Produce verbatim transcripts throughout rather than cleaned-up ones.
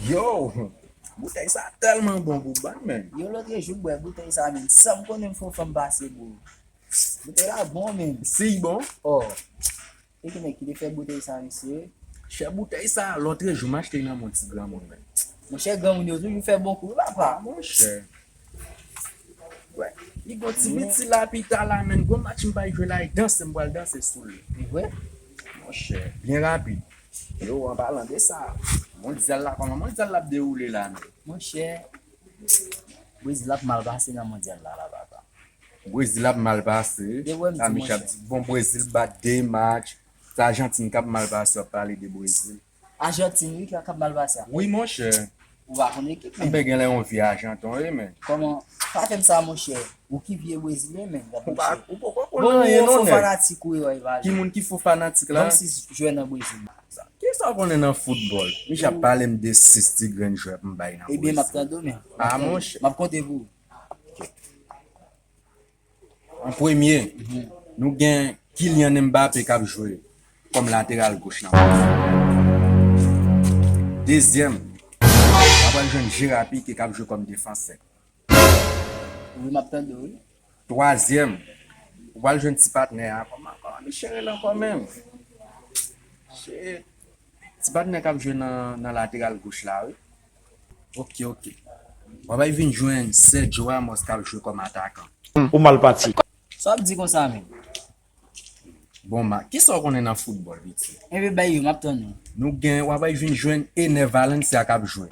Yo, boutèy sa tèlman bon pou bann, men. Yo, lòt jou m bwè boutèy sa, men, san m konnen m fè yon fanm pase, bro. Boutèy la bon, men. Si bon? Oh. E ki nèg ki te fè boutèy sa, mesye? Chè, boutèy sa, lòt jou m achte nan men yon ti granmoun, men. Monchè, granmoun yo toujou fè bon kou, papa. Ah, monchè. Wè. Li gon ti piti la pita la, men. Gon match m pral jwe la, e danse, m pral danse sou li. Li vre? Monchè, byen rapid. Yo, an palan de sa, mondyal la, kòman mondyal la ap dewoule la, men? Monchè, Brezil ap mal pase nan mondyal la, la, papa. Brezil ap mal pase. Sa, Michel ap di, bon, Brezil bat de match. Se Ajantin k ap mal pase, w ap pale de Brezil. Ajantin, wi, k ap mal pase a. Wi, monchè. Ou pa konn ekip, men. Mwen gen lè yon vye Ajantin, wi, men. Kòman? Pa fè m sa, monchè. Ou ki vye Brezilyen, men. Ou pa, ou poko konn anyen, non, nèg. Bon, ou fo fanatik, wi, wi, pale. Ki moun ki fo fanatik la? Ban m sis jwè nan Brezil. Kisa w konnen nan foutbòl? Michel ap pale m de sis ti grenn jwè pou m bay nan Brezil. Ebyen, m ap tande w, men. Ah, monchè. M ap konte pou ou. An premye, nou gen Kylian Mbappé k ap jwe kòm lateral goch nan Brezil. Dezyèm, w ap al jwenn Gerard Piqué k ap jwe kòm defansè. Wi, m ap tande w, wi. Twazyèm, ou pral jwenn ti patnè a. Kòman, kòman misye rele ankò menm? Shit. Ti patnè k ap jwe nan, nan lateral goch la, wi. Ok, ok. W ap vin jwenn Sergio Ramos k ap jwe kòm atakan. Ou mal pati. Sa w ap di konsa menm? Bon, ma, kisa w konnen nan foutbòl, piti? Enben, bay yo, m ap tann ou. Nou gen, w ap vin jwenn Enner Valencia k ap jwe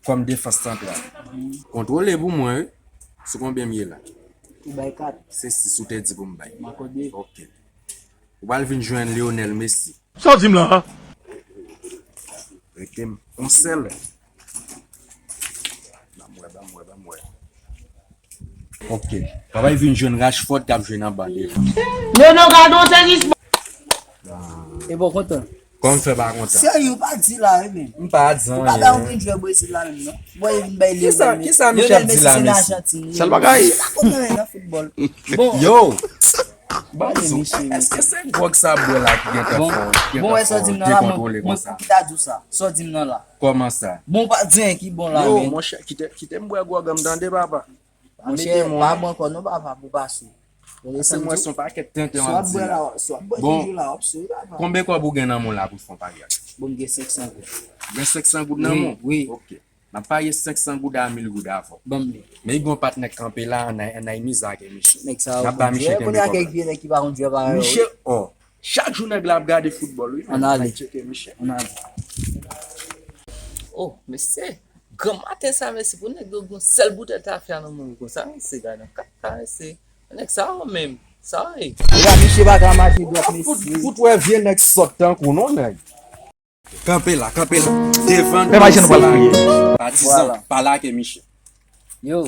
kòm defans santral. Kontwole pou mwen, wi. Sou konbyen m ye la? Ou bay kat. Se sis ou te di pou m bay. M akòde. Ok. Ou pral vin jwenn Lionel Messi. Sa w di m la a? Rete m. On sèl. Ban m wè, ban m wè, ban m wè. Ok. W ap vin jwenn Rashford k ap jwe nan ban devan. Leonardo Sanchez. E bon, kontan. Kòman m fè pa kontan? Serye, ou pa di la, wi, men. M pa di anyen. Ou pa bay yon grenn jwè Brezil la menm, non. Bon, e vin bay Lionel Messi. Kisa, kisa Michel ap di la, Messi? Sèl bagay. Li pa konn anyen nan foutbòl. Bon. Yo! Ban m di w, èske se gwòg sa bwè la ki gentan fè w, ki gentan fè w dekontwole konsa? Bon, wè sa w di m nan la, mwen, mwen ki ta di w sa. Sa w di m nan la. Kòman sa? Bon, ou pa di anyen ki bon la, men. Yo, monchè, kite, kite m bwè gwòg an m tande, papa. Monchè, pa bwè ankò non, papa, pou pase. Paske m wè se yon pakèt tenten w ap di la. Bon, konbyen kòb ou gen nan men w la pou fè yon paryaj? Bon, m gen senk san goud. Gen senk san goud nan men w? Wi, wi. Ok. M ap parye senk san goud a mil goud avè w. Ban m li. Men gen yon patnè k kanpe la, ann al, ann al mize ak misye. Nèg sa yo konn jwè. N ap ba misye kenbe kòb la. Kounye a kèk vye nèg ki pa konn jwè parèy ou. Misye, oh, chak jou nèg la ap gade foutbòl, wi. Ann ale. Ann tcheke misye. Ann ale. Oh, mesye, granmaten sa, mesye, pou nèg yo gen yon sèl boutèy tafya nan men yo konsa, mesye, gade yon kat la, mesye. Nèg sa yo menm, sa yo ye. Deja, misye pa ka mache dwat, mesye. Fout, fout wè vye nèg sòt tankou w non, nèg. Kanpe la, kanpe la. Devan nou, mesye. Patizan, pa lage misye. Yo,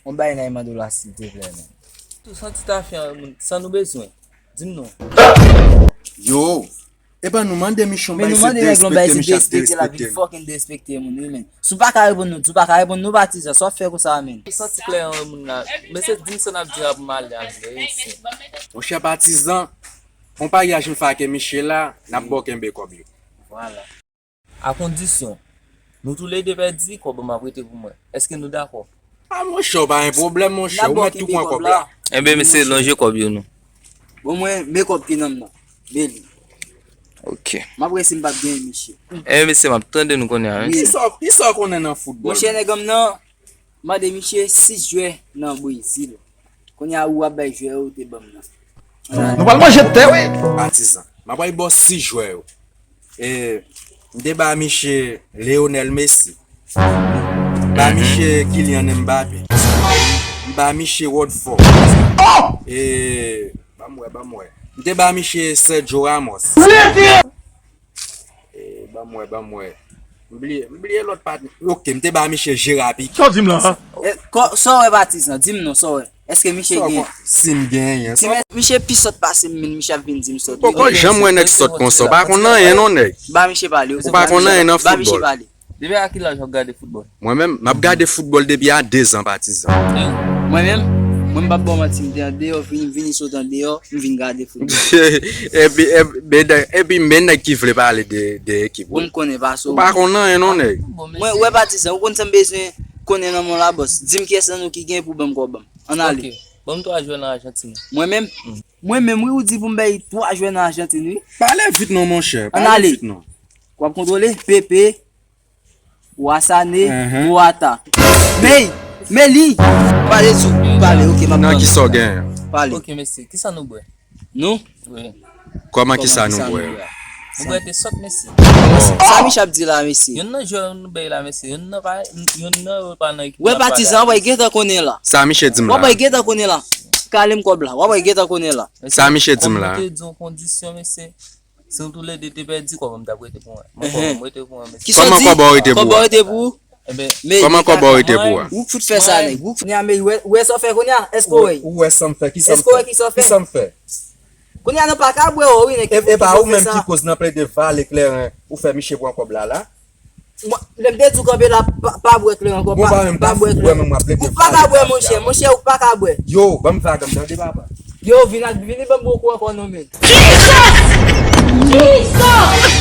yon bagay n a mande w la, silteplè, men. Tou santi tafya, moun, sa nou bezwen. Di m non. Yo, epa nou mande misye yon bagay, se derespekte misye ap derespekte nou. Fucking derespekte moun, wi, men. Si w pa ka reponn nou, di w pa ka reponn nou, patizan, sa w ap fè konsa, men. Santi klè yon moun la. Mesye, di m sa n ap di a pou m ale a, mesye. Monchè patizan, yon paryaj m fè ak misye la, n ap ba w kenbe kòb yo. Vwala. A kondisyon, nou toulede pèdi, kòb m ap rete pou mwen. Èske nou dakò? A monchè, w pa gen pwoblèm, monchè, ou mèt tou pran kòb la. Enben, mesye, lonje kòb yo non. Bon, mwen, men kòb ki nan m nan. Men li. Ok. M ap wè si m p ap genyen misye. Enben, mesye, m ap tande nou kounye a, wi. Kisa, kisa w konnen nan foutbòl? Monchè, nèg an m nan, mande misye sis jwè nan Brezil. Kounye a ou ap bay jwè ou te ban m nan. Nou pral manje tè, wi. Patizan. M ap bay ba w sis jwè yo. E, m te ba misye Lionel Messi. M ba misye Kylian Mbappé. M ba misye Rodford. E, ban m wè, ban m wè. M te ba misye Sergio Ramos. E, ban m wè, ban m wè. M bliye, m bliye lòt patnè. Ok, m te ba misye Gerard Piqué. Sa w di m la a? E, kò, sa w wè patizan, di m non, sa w wè. Èske misye gen? Si m genyen. Ti men, misye pi sòt pase m, men misye ap vin di m sòt. Poko janm wè nèg sòt konsa. Ou pa konn anyen non, nèg. Ba misye pale. Ou pa konn anyen nan foutbòl. Depi a ki laj w ap gade foutbòl? Mwen menm, m ap gade foutbòl depi a dezan, patizan. Mwen menm, Mwen m p ap ba w manti, m te andeyò, vini, m vini sot andeyò, m vin gade foutbòl. Epi, epi, men nèg- epi men nèg ki vle pale de, de ekip. Bon, m konnen pa sou. Ou pa konn anyen non, nèg. Mwen, wè patizan, ou konn sa m bezwen konnen nan men w la, bòs. Di m kiyès nan nou ki gen pou ban m kòb. Ann ale. Ok. Ban m twa jwè nan Ajantin. Mwen menm? Mwen menm, wi, ou di pou m bay twa jwè nan Ajantin, wi. Pale vit non, monchè. Ann ale. W ap kontwole? Pepe, Wasane, Boata. Mey! Meli! Pale sou. Pale, ok, m ap Nan tande. Kisa w genyen? Pale. Ok, mesye, kisa nou bwè? Nou? Kòman kisa nou bwè? Nou bwè de sòt, mesye. Sa Michel ap di la, mesye? Youn nan jwè nou bay la, mesye. Youn nan pa, youn nan yo pa nan ekip. Wè patizan, w ap gentan konnen la. Sa Michel di m W ap la. Gentan konnen la. Kale m kòb la. W ap gentan konnen la. Sa Michel di m la. Mwen te di yon kondisyon, mesye. Si nou toulède te pèdi, kòb mwen t ap rete pou mwen. Mwen kòb mwen rete pou mwen, mesye. Kisa w di? Kòb ou rete pou ou? Kòb ou rete pou ou? Ebyen, Men Kòman li kòb ou ka- rete pou ou? Ou k fout fè sa, nèg. Ou k- Kounye a, men, wè, wè sa w fè kounye a? Èske w wè? Ou wè sa m fè? Kisa m Èske w wè fè? Kisa w fè? Kisa m fè? Kounye a, nou pa ka bwè, wi, nèg. E e pa ou menm ki koz nan plede vale kleren, ou fè miche pran kòb la la? Mwen, lè m te di w kanpe la, pa, pa bwè kleren ankò, Bon, pa, pa menm pa ka bwè fout bwè kleren. Menm w ap plede Ou pa ka vale bwè, la, monchè, la. Monchè, ou pa ka bwè. Yo, ban m vag m tande papa. Yo, vin ak, vini ban m bokou ankò non, men.